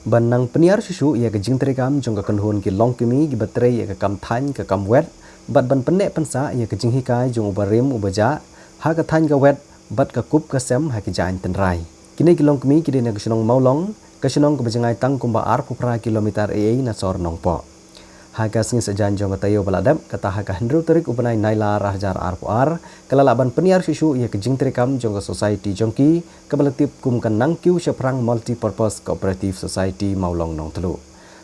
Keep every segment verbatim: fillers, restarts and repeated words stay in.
Ban nang pynïar shuh shuh ïa ka jingtrei kam jong ka kynhun ki longkmie kiba trei ïa ka kam thaiñ ka kam wet, bad ban pynneh pynsah ïa ka jinghikai jong u barim u bajah ha ka thaiñ ka wet bad ka kup ka sem ha ki jaiñ tynrai. Kine ki longkmie ki dei na ka shnong Mawlong, ka shnong kaba jngai tang kumba arphew phra kilometer ei ei na sor Nongpoh. Ha ka sngi saitjaiñ jong ka taïew ba la dep, kata ha ka hynriew tarik u bnai Nailar ar hajar arphew ar, ka la lah ban pynïar shuh shuh ïa ka jingtrei kam jong ka society jong ki, kaba la tip kum ka Nangkiew Shaphrang Multipurpose Cooperative Society Mawlong Nongtluh.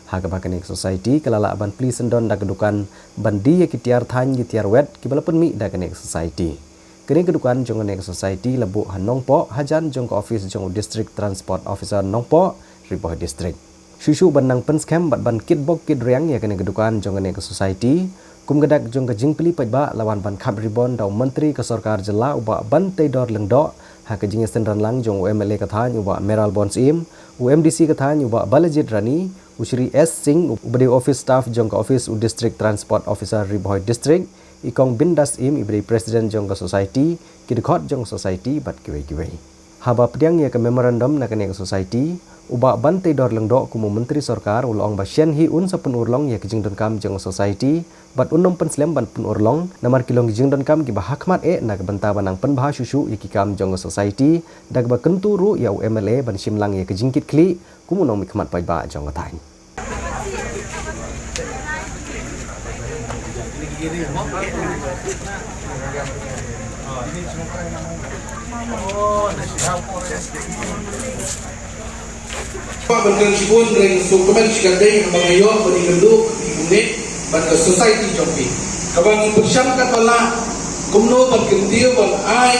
Ha kaba kane ka society ka la lah ban plie syndon da ka dukan ban die ïa ki tiar thaiñ ki tiar wet kiba la pynmih da kane ka society. Kane ka dukan jong kane ka society la buh ha Nongpoh, hajan jong ka office jong u District Transport Officer Nongpoh, Ri Bhoi District. Shuh shuh ban nang pynskhem bad ban kitbok kitriang ïa kane ka dukan jong kane ka society, kum ka dak jong ka jingplie paidbah la wan ban khap ribbon da u Myntri ka Sorkar Jylla u Bah Banteidor Lyngdoh, ha ka jingïasynran lang jong u M L A ka thaiñ u Bah Mayral Born Syiem, u M D C ka thaiñ u Bah Balajied Rani, u Shri S Singh uba dei office staff jong ka office u District Transport Officer Ri Bhoi District, i Kong Bindas Syiem iba dei president jong ka society, ki dkhot jong ka society bad kiwei kiwei. Haba pdiang ïa ka memorandum na kane ka society, u Bah Banteidor Lyngdoh kum u Myntri Sorkar u la ong ba shen hi un sa pynurlong ïa ka jingdonkam jong ka society, bad un ym pynslem ban pynurlong, namar ki long ki jingdonkam kiba hakhmat eh na ka bynta ban nang pynbha shuh shuh ïa ki kam jong ka society, da kaba kyntu ruh ïa u M L A ban shim lang ïa ka jingkitkhlieh kum u nongmihkhmat paidbah jong ka thaiñ. Ba ban kren shibun, hynrei nga sngewkmen shikatdei haba nga ïoh ban ïakynduh ïa phi kumne bad ka society jong phi, kaba ngi pyrshang katba lah kumno ban kyntiew ban ai,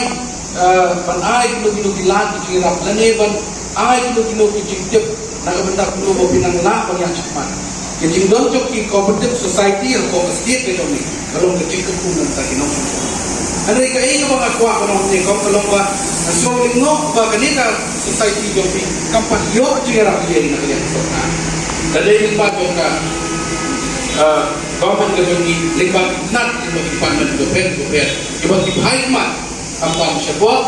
eh, ban ai kino kino ki lad ki jingïarap lane ban ai kino kino ki jingtip na ka bynta kumno ba phin nang lah ban ïaid shakhmat. Ka jingdon jong ki cooperative society hapoh ka state ka jong ngi ka long ka jingkyrkhu na ka bynta ki nongshong shnong. Hynrei kaei kaba nga kwah ban ong hangne ka long ba nga sngew lyngngoh ba kane ka society jong phi kam pat ïoh jingïarap ïa na ka liang ka sorkar. Ka dei lyngba jong ka, eh, government ka jong ngi, lyngba ki tnat, lyngba ki department bapher bapher kiba ki phai khmat, khamtam shapoh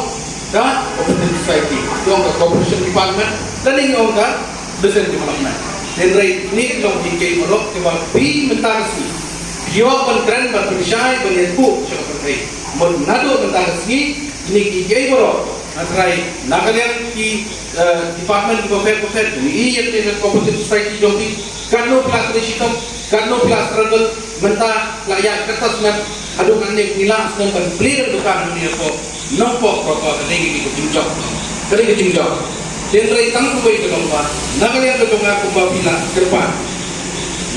ka cooperative society, ki ong ka cooperation department, lane ki ong ka business development. Hynrei kine ki long ki kiei baroh kiba phi mynta ka sngi phi ïoh ban kren, ban pynshai, ban ïathuh sha ka pyrthei. Mut naduh mynta ka sngi kine ki kiei baroh nga trai na ka liang ki, eh, department kiba pher bapher, ngi ïa kane ka cooperative society jong phi, katno phi la trei shitom, katno phi la struggle, mynta la ïaid katta snem haduh katne ngi lah snem ban plie da ka dukan hangne hapoh Nongpoh, ka dei ka jingjop, ka dei ka jingjop. Hynrei tang kawei ka long ba na ka liang ka jong nga kumba phi la kyrpad,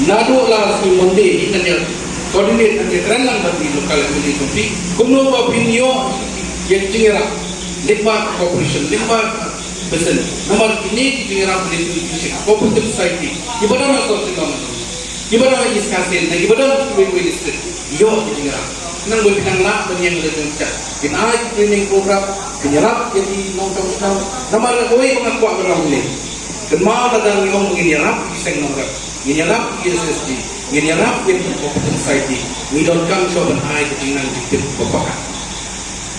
naduh la shu Monday ngi kan ïa coordinate, kan ïa kren lang bad ki local M L A jong phi kumno ba phin ïoh ïa ka jingïarap lyngba ka cooperation, lyngba ka business. Namar kine ki jingïarap lynti ki cooperative society kiba don ha South Shillong, kiba don ha East Khasi Hills, kiba don ha kiwei kiwei district, ïoh ki jingïarap. Nang ba phi nang lah ban ïeng lynti, phin ai ki training program, phin ïarap ïa ki nongshong shnong. Namar kawei ba nga kwah ban ong hangne, kynmaw lada ngi ong ngin ïarap ïa ki seng nongrep, ngin ïarap ïa ki S S G, ngin ïarap ïa ki cooperative society, ngi donkam shuwa ban ai ka jingnang jingtip ba paka.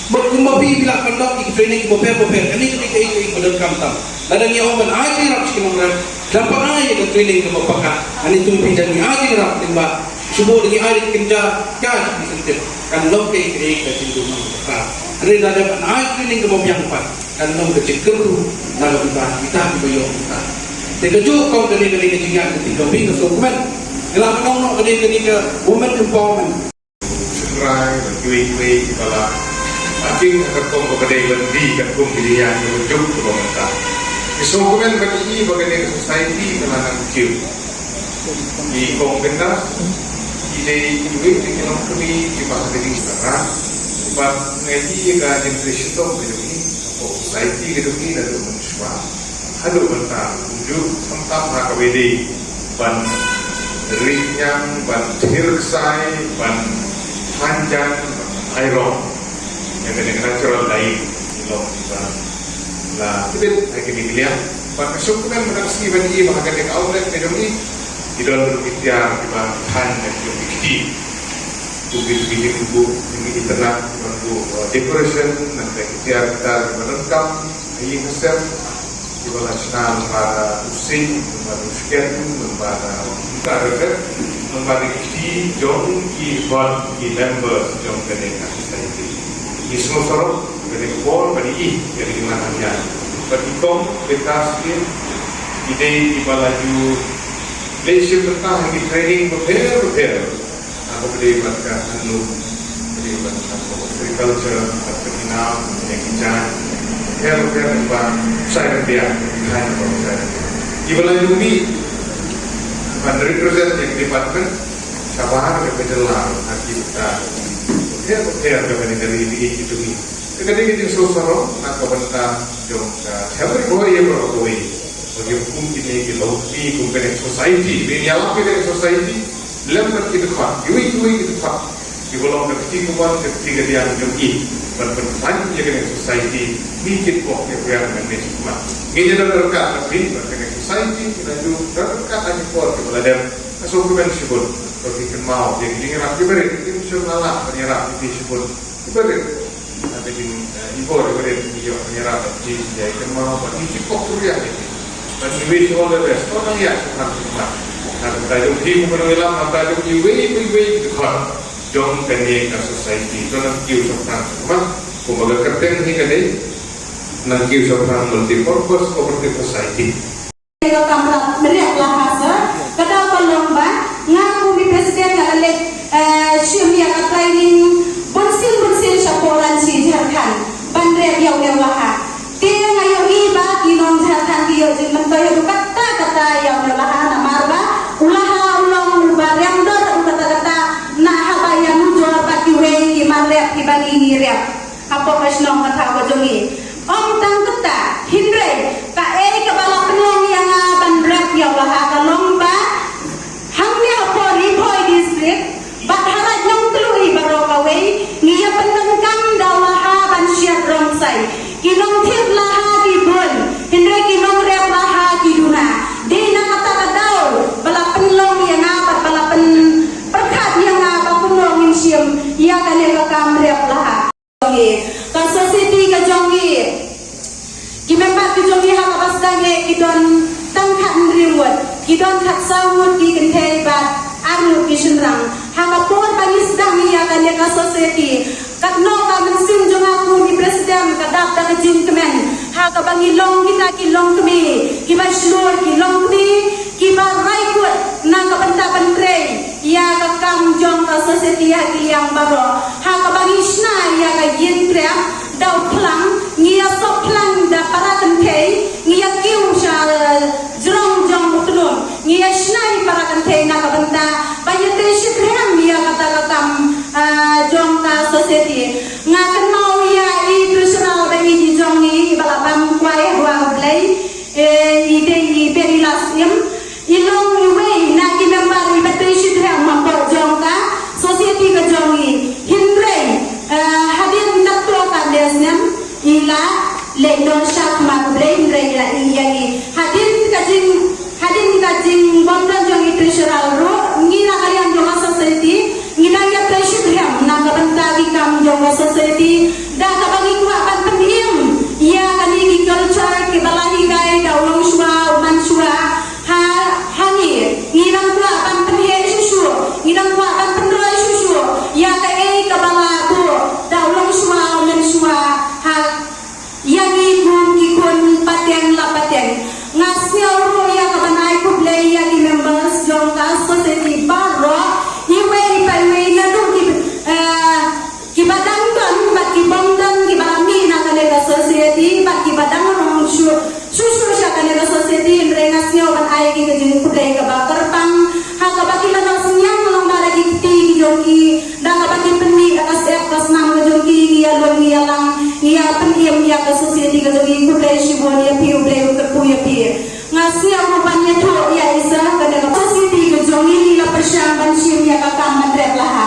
Bad kumba phi, phi lah pyndap ïa ki training kiba pher bapher, kane ka dei kaei kaei kaba donkam tam. Lada ngi ong ban ai jingïarap sha ki nongrep, lada phi ai ïa ka training kaba paka, ani tu phi, da ngi ai jingïarap lyngba, shu buh da ngi ai da ki kynja, ka incentive, kan long kaei kaei ka jingduh nongpynïaid. Hynrei lada ban ai training kaba biang pat, kan long ka jingkyrkhu na ka bynta kita kiba ïoh mynta. Te kajuh kong kane ka dei ka jingïaid lynti jong phi, nga sngewkmen. Nga lah ban ong noh ka dei kane ka women empowerment. Trai bad kiwei kiwei kiba la, ah, ïeng ha ka rukom kaba dei ban dei katkum ka jingïaid kaba juk kaba mynta. Nga sngewkmen ban ïohi ba kane ka society ka la nang kiew. I Kong Bindas i dei iwei na ki nongkmie kiba ha ka jingstad bad nga ïohi ïa ka jingtrei shitom ka jong i hapoh society ka jong i naduh mynshuwa haduh mynta. Kumjuh khamtam ha kaba ïadei ban rieh ñiang, ban thied ksai, ban thaiñ jan, ban ai rong. Ïa kane ka natural dyeing i long ba la tbit ha kine ki liang. Bad nga sngewkmen mynta ka sngi ban ïohi ba ha kane ka outlet ka jong i, i don ruh ki tiar kiba thaiñ na ki jong ki kti. Kum kito ki jingbuh jong ki itynnad, ki jingbuh, uh, decoration, nangta ki tiar ki tar kiba donkam ha ïing ha sem. Ba la shna lyngba da u sing, lyngba da u skhem, lyngba da u kynta ka khet, lyngba da ki kti jong ki hon, ki members jong kane ka society. Ngi sngewsarong kane ka por ba ngi ïohi ïa ka jingman hangta. Ba ki kong, ki kas ki, ki dei kiba la ju leit shim bynta ha ki training bapher bapher. Haba dei bad ka handloom, dei bad ka agriculture, bad ka kinaw, bad ka kynjah, her her bad shai ryndia, ki hai bad shai ryndia. Kiba la ju mih ban represent ïa ka department shabar ka jylla ha ki bynta her her kaba ngi da ri ri ki jong ngi. Te ka dei ka jingsngewsarong na ka bynta jong ka family, boi ïa baroh kawei. Ba ki kum kine ki long kmie kum kane ka society, ba ïalap ïa kane ka society lem bad ki dkhot, kiwei kiwei ki dkhot kiba long ka kti kmon, ka kti kadiang jong ki ban pynpaw ïa kane ka society. Ngi kit bok ïa ka ngan ne sukma. Ngi ïa don ryngkat bad phi bad kane ka society, ngi la ju don ryngkat ha ki por kiba la dep. Ka sngewkmen shibun. Ba phi kynmaw ïa ki jingïarap kiba rit, ki sngewlala ban ïarap ïa phi shibun. Kiba rit. Haba dei, eh, i bor iba rit, ngi ïoh ban ïarap bad ki, ïa kynmaw bad ngi kit bok ruh ïa ki. Bad ngi wish you all the best. To nang ïaid sha pdeng sha khmat. Na ka bynta jong phi kumba ngi lam, na ka bynta jong kiwei kiwei ki dkhot jong kane ka society. To nang kiew sha pdeng sha khmat. Kumba ka kyrteng hi ka dei, nang kiew sha pdeng, Multipurpose Cooperative Society. Ka kam rep, rep Laha, sir. Ka daw ka long ba nga kum i president nga la leit, eh, shim ïa ka training bunsien bunsien shapoh Ranchi, Jharkhand, ban rep ïa u Neu Laha. Te nga ïohi ba ki nong Jharkhand ki ïoh jingmyntoi haduh katta katta ïa u Neu Laha, namar ba u Laha u long uba rem dor haduh katta katta, na haba ïanujor bad kiwei ki mar rep kiba ngi ngi rep hapoh ka shnong ka thaw ka jong ngi. Ym tang katta, hynrei kaei kaba la pynlong ïa nga ban rep ïa u Laha ka long ba hangne hapoh Ri Bhoi District bad ha Raid Nongtluh hi baroh kawei, ngi ïa pyndonkam da u Laha ban shad rong sai. Ki nongthied Laha ki bun, hynrei ki nongrep Laha ki duna. Dei na kata ka daw ba la pynlong ïa nga bad ba la pynpyrkhat ïa nga ba kumno ngin shim ïa kane ka kam rep Laha. Ka society ka jong ngi, ki member ki jong ngi ha kaba sdang eh ki don tang khathynriew ngut, ki don khatsaw ngut ki kynthei bad ar ngut ki shynrang. Ha ka por ba ngi sdang ïa kane ka society, katno ka mynsiem jong nga kum i president ka dap da ka jingkmen ha kaba ngi long kita ki longkmie kiba shlur, ki longkmie kiba rai kut na ka bynta ban trei ïa ka kam jong ka society ha ki liang baroh. Ha kaba ngi shna ïa ka ïing trep da u phlang, ngi ïa sop phlang da para kynthei, ngi ïa kiew sha jrong jong u tnum, ngi ïa shna ïa para kynthei na ka bynta ba ïa trei shitrhem ïa kata ka kam, ah, jong ka society. Nga kynmaw ïa i treasurer ba i jong ngi ba la bam kwai ha duwar U Blei, eh, i dei i Berilas Im. I long iwei na ki member iba trei shitrhem hapoh jong ka society ka jong ngi. Hynrei, eh, hadien katto katne snem i la leit noh sha khmat U Blei, hynrei i la ïeh ïa ngi. Hadien ka jing, hadien ka jingbym don jong i treasurer ruh, ngi na ka liang jong ka society ngi dang ïa trei shitrhem na ka bynta ki kam jong ka society da kaba ngi kwah ban pynim ïa kane ki culture kiba la hikai da u longshuwa u manshuwa. Ha, ha ngi, ngi dang kwah ban pynheh shuh shuh, ngi dang kwah ban pynroi shuh shuh ïa kaei kaba la buh da u longshuwa u manshuwa ha ïa ngi kum ki khun pateng la pateng. Nga sngew ruh ïa ka ban ai khublei ïa ki members jong ka society baroh, iwei pa iwei naduh ki, eh, kiba dang don bad ki bym don, kiba la mih na kane ka society bad kiba dang rung shuh shuh shuh sha kane ka society, hynrei nga sngew ban ai ïa ki ka jingkhublei kaba kyrpang ha kaba ki la noh synñiang lyngba da ki kti ki jong ki, da kaba ki pynmih da ka sep ka snam ka jong ki, ngi ïa lum ngi ïa lang, ngi ïa pynim ïa ka society ka jong ngi. Khublei shibun ïa phi, U Blei u kyrkhu ïa phi. Nga sngew ruh ban ïathuh ïa i sir, kane ka society ka jong ngi ngi la pyrshang ban shim ïa ka kam ban rep Laha.